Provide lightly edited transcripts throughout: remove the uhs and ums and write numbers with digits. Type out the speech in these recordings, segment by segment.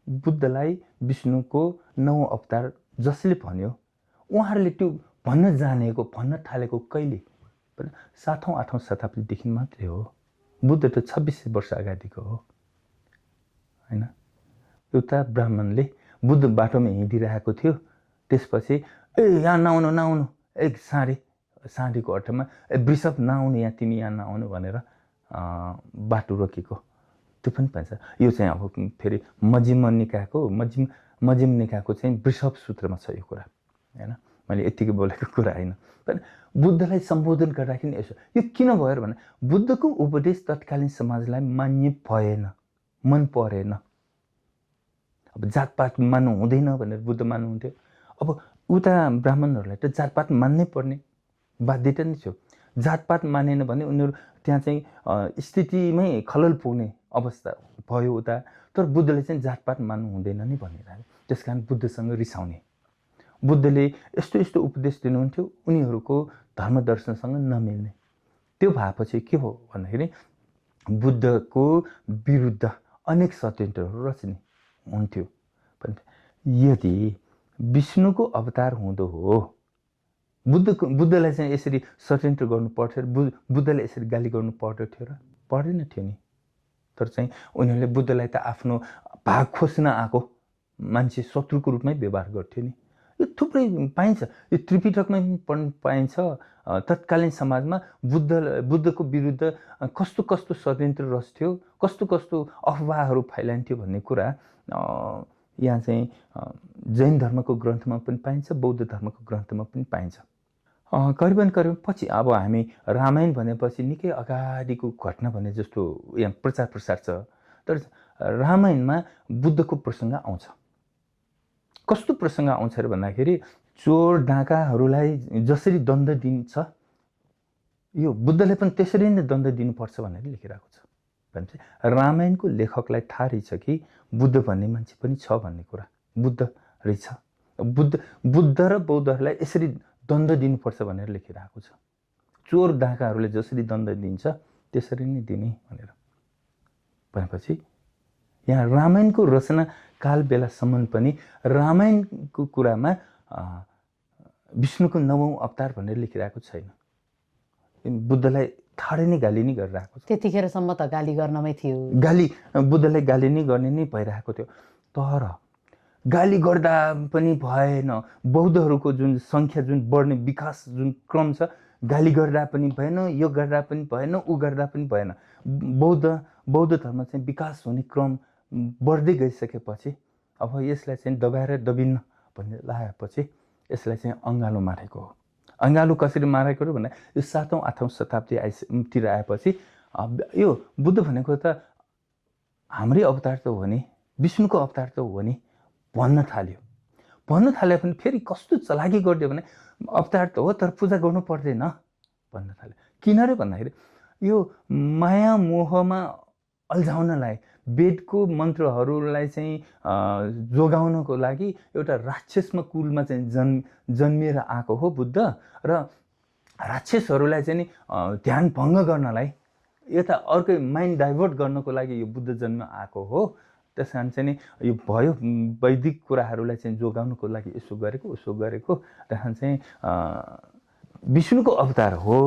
बुद्धलाई विष्णुको 9औं अवतार जसले भन्यो उहाँहरूले त्यो भन्न जानेको भन्न थालेको कहिले 7औं 8औं शताब्दीदेखि मात्रै हो। बुद्ध त 2600 वर्ष अगाडिको हो हैन। एउटा ब्राह्मणले बुद्ध बाटोमा हिँडिरहेको थियो, त्यसपछि ए यहाँ नआउनु नआउनु, एक साँढेको अर्थमा वृषभ नआउनु यहाँ, तिमी यहाँ नआउनु भनेर बाटो रोकेको त्यो पनि पाइन्छ। यो चाहिँ अब फेरि मजिम निकायको चाहिँ वृषभ सूत्रमा छ यो कुरा हैन, मैले यतिकै बोलेको कुरा होइन। बुद्धलाई सम्बोधन गर्दाखेरि यसो यो किन भयो भने बुद्धको उपदेश तत्कालीन समाजलाई मान्य भएन, मन परेन। अब जातपात मान्नु हुँदैन भनेर बुद्ध मान्नुहुन्थ्यो। अब उता ब्राह्मणहरूलाई त जातपात मान्नै पर्ने बाध्यता नै थियो। जातपात मानेन भने उनीहरू त्यहाँ चाहिँ स्थितिमै खलल पुग्ने अवस्था भयो उता। तर बुद्धले चाहिँ जातपात मान्नु हुँदैन नै भनिरहेको। त्यसकारण बुद्धसँग रिसाउने। बुद्धले यस्तो यस्तो उपदेश दिनुहुन्थ्यो, उनीहरूको धर्म दर्शनसँग नमिल्ने। त्यो भएपछि के हो भन्दाखेरि बुद्धको विरुद्ध अनेक षड्यन्त्रहरू रच्ने हुन्थ्यो। यदि विष्णुको अवतार हुँदो हो, बुद्धलाई चाहिँ यसरी षड्यन्त्र गर्नु पर्थ्यो, बुद्धले यसरी गाली गर्नु पर्थ्यो र पर्दैन थियो नि। तर चाहिँ उनीहरूले बुद्धलाई त आफ्नो भाग खोज्न आएको मान्छे शत्रुको रूपमै व्यवहार गर्थ्यो नि। यो थुप्रै पाइन्छ, यो त्रिपिटकमै पनि पाइन्छ। तत्कालीन समाजमा बुद्धको विरुद्ध कस्तो कस्तो षड्यन्त्र रच्थ्यो, कस्तो कस्तो अफवाहहरू फैलाइन्थ्यो भन्ने कुरा यहाँ चाहिँ जैन धर्मको ग्रन्थमा पनि पाइन्छ, बौद्ध धर्मको ग्रन्थमा पनि पाइन्छ। करिबन पछि अब हामी रामायण भनेपछि निकै अगाडिको घटना भने जस्तो यहाँ प्रचार प्रसार छ। तर रामायणमा बुद्धको प्रसङ्ग आउँछ। कस्तो प्रसङ्ग आउँछ र भन्दाखेरि चोर डाँकाहरूलाई जसरी दण्ड दिन्छ यो बुद्धले पनि त्यसरी नै दण्ड दिनुपर्छ भनेर लेखिरहेको छ। भने रामायणको लेखकलाई थाहा रहेछ कि बुद्ध भन्ने मान्छे पनि छ भन्ने कुरा, बुद्ध रहेछ। बुद्ध र बौद्धहरूलाई यसरी दण्ड दिनुपर्छ भनेर लेखिरहेको छ। चोर डाँकाहरूले जसरी दण्ड दिन्छ त्यसरी नै दिने भनेर भनेपछि यहाँ रामायणको रचना काल बेलासम्म पनि रामायणको कुरामा विष्णुको 9औं अवतार भनेर लेखिरहेको छैन। बुद्धलाई ठाडै नै गाली नै गरिरहेको छ। त्यतिखेरसम्म त गाली गर्नमै थियो, बुद्धलाई गाली नै गर्ने नै भइरहेको थियो। तर गाली गर्दा पनि भएन, बौद्धहरूको जुन सङ्ख्या जुन बढ्ने विकास जुन क्रम छ, गाली गर्दा पनि भएन, यो गर्दा पनि भएन, ऊ गर्दा पनि भएन। बौद्ध धर्म चाहिँ विकास हुने क्रम बढ्दै गइसकेपछि अब यसलाई चाहिँ दबाएर दबिन्न भन्ने लागेपछि यसलाई चाहिँ अँगालो मारेको हो। अँगालो कसरी मारेको हो भने यो 7औं 8औं शताब्दीतिर आएपछि यो बुद्ध भनेको त हाम्रै अवतार त हो नि, विष्णुको अवतार त हो नि भन्न थाल्यो पनि फेरि कस्तो चलाकी गरिदियो भने अवतार त हो तर पूजा गर्नु पर्दैन भन्न थाल्यो। किन र भन्दाखेरि यो माया मोहमा अल्झाउनलाई, वेदको मन्त्रहरूलाई चाहिँ जोगाउनको लागि एउटा राक्षसमा कुलमा चाहिँ जन्मिएर आएको हो बुद्ध। र राक्षसहरूलाई चाहिँ ध्यान भङ्ग गर्नलाई, यता अर्कै माइन्ड डाइभर्ट गर्नको लागि यो बुद्ध जन्म आएको हो। त्यस कारण चाहिँ यो भयो वैदिक कुराहरूलाई चाहिँ जोगाउनको लागि यसो गरेको त्यहाँ चाहिँ विष्णुको अवतार हो।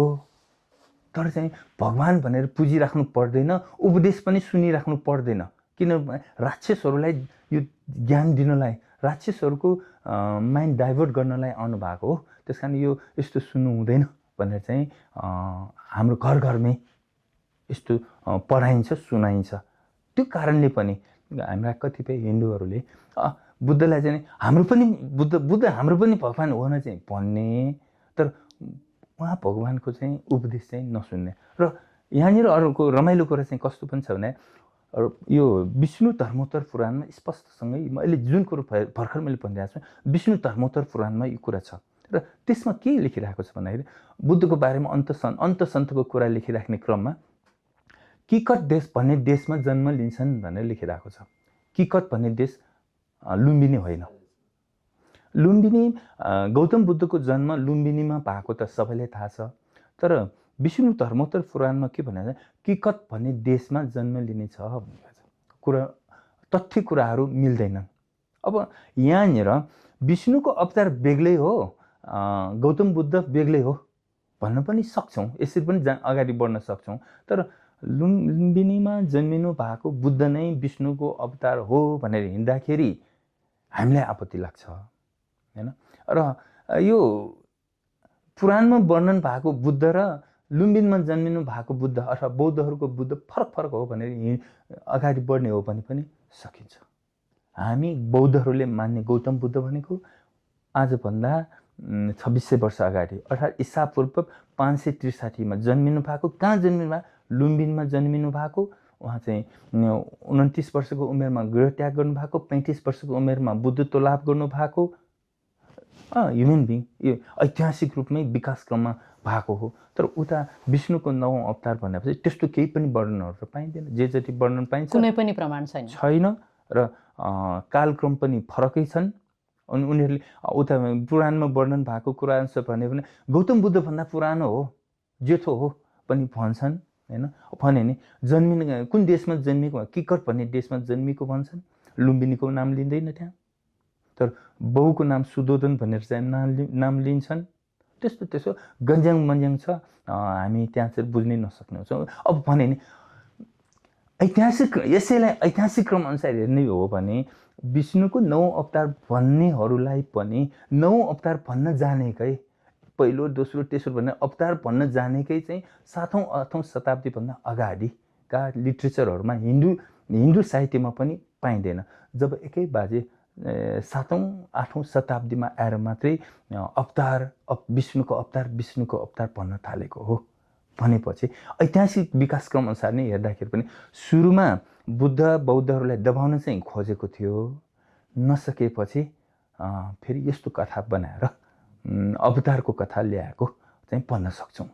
तर चाहिँ भगवान् भनेर पुजिराख्नु पर्दैन, उपदेश पनि सुनिराख्नु पर्दैन। किनभने राक्षसहरूलाई यो ज्ञान दिनलाई, राक्षसहरूको माइन्ड डाइभर्ट गर्नलाई आउनु भएको हो। त्यस कारण यो यस्तो सुन्नु हुँदैन भनेर चाहिँ हाम्रो घर घरमै यस्तो पढाइन्छ, सुनाइन्छ। त्यो कारणले पनि हाम्रा कतिपय हिन्दूहरूले बुद्धलाई चाहिँ हाम्रो पनि बुद्ध हाम्रो पनि भगवान् हो न चाहिँ भन्ने, तर उहाँ भगवान्को चाहिँ उपदेश चाहिँ नसुन्ने। र यहाँनिर अर्को रमाइलो कुरा चाहिँ कस्तो पनि छ भने यो विष्णु धर्मोत्तर पुराणमा स्पष्टसँगै मैले जुन कुरो भर्खर मैले भनिरहेको छु, विष्णु धर्मोत्तर पुराणमा यो कुरा छ। र त्यसमा के लेखिरहेको छ भन्दाखेरि बुद्धको बारेमा अन्तसन्तको कुरा लेखिराख्ने क्रममा किकट देश भन्ने देशमा जन्म लिन्छन् भनेर लेखिरहेको छ। किकट भन्ने देश लुम्बिनी होइन। लुम्बिनी गौतम बुद्धको जन्म लुम्बिनीमा भएको त सबैलाई थाहा छ। तर विष्णु धर्मोत्तर पुराणमा के भनेको छ, किकट भन्ने देशमा जन्म लिने छ भन्ने कुरा तथ्य कुराहरू मिल्दैनन्। अब यहाँनिर विष्णुको अवतार बेग्लै हो, गौतम बुद्ध बेग्लै हो भन्न पनि सक्छौँ, यसरी पनि अगाडि बढ्न सक्छौँ। तर लुम्बिनीमा जन्मिनु भएको बुद्ध नै विष्णुको अवतार हो भनेर हिँड्दाखेरि हामीलाई आपत्ति लाग्छ हैन। र यो पुराणमा वर्णन भएको बुद्ध र लुम्बिनमा जन्मिनु भएको बुद्ध अथवा बौद्धहरूको बुद्ध फरक फरक हो भनेर अगाडि बढ्ने हो भने पनि सकिन्छ। हामी बौद्धहरूले मान्ने गौतम बुद्ध भनेको आजभन्दा 2600 वर्ष अगाडि अर्थात् ईसापूर्व 563 मा जन्मिनु भएको। कहाँ जन्मिनु भएको? लुम्बिनमा जन्मिनु भएको। उहाँ चाहिँ 29 वर्षको उमेरमा गृहत्याग गर्नुभएको, 35 वर्षको उमेरमा बुद्धत्व लाभ गर्नुभएको ह्युमन बिङ। यो ऐतिहासिक रूपमै विकास क्रममा भएको हो। तर उता विष्णुको 9औं अवतार भनेपछि त्यस्तो केही पनि वर्णनहरू पाइँदैन। जे जति वर्णन पाइन्छ कुनै पनि प्रमाण छैन र कालक्रम पनि फरकै छन्। अनि उनीहरूले उता पुराणमा वर्णन भएको कुरा अनुसार भन्यो भने गौतम बुद्ध भन्दा पुरानो हो, जेठो हो पनि भन्छन् हैन। भने नि जन्मिनु कुन देशमा जन्मेको, किकर भन्ने देशमा जन्मेको भन्छन्। लुम्बिनीको नाम लिँदैन त्यहाँ, तर बाउको नाम सुदोधन भनेर चाहिँ नाम लिन्छन्। त्यसो गन्ज्याङ मन्ज्याङ छ, हामी त्यहाँ चाहिँ बुझ्नै नसक्ने हुन्छौँ। अब भने नि यसैलाई ऐतिहासिक क्रम अनुसार हेर्ने हो भने विष्णुको 9औं अवतार भन्नेहरूलाई पनि 9औं अवतार भन्न जानेकै, पहिलो दोस्रो तेस्रो भन्ने अवतार भन्न जानेकै चाहिँ 7औं 8औं शताब्दीभन्दा अगाडिका लिट्रेचरहरूमा हिन्दू साहित्यमा पनि पाइँदैन। जब एकै बाजे 7औं 8औं शताब्दीमा आएर मात्रै विष्णुको अवतार भन्न थालेको हो भनेपछि ऐतिहासिक विकासक्रम अनुसार नै हेर्दाखेरि पनि सुरुमा बुद्ध बौद्धहरूलाई दबाउन चाहिँ खोजेको थियो। नसकेपछि फेरि यस्तो कथा बनाएर अवतारको कथा ल्याएको चाहिँ भन्न सक्छौँ।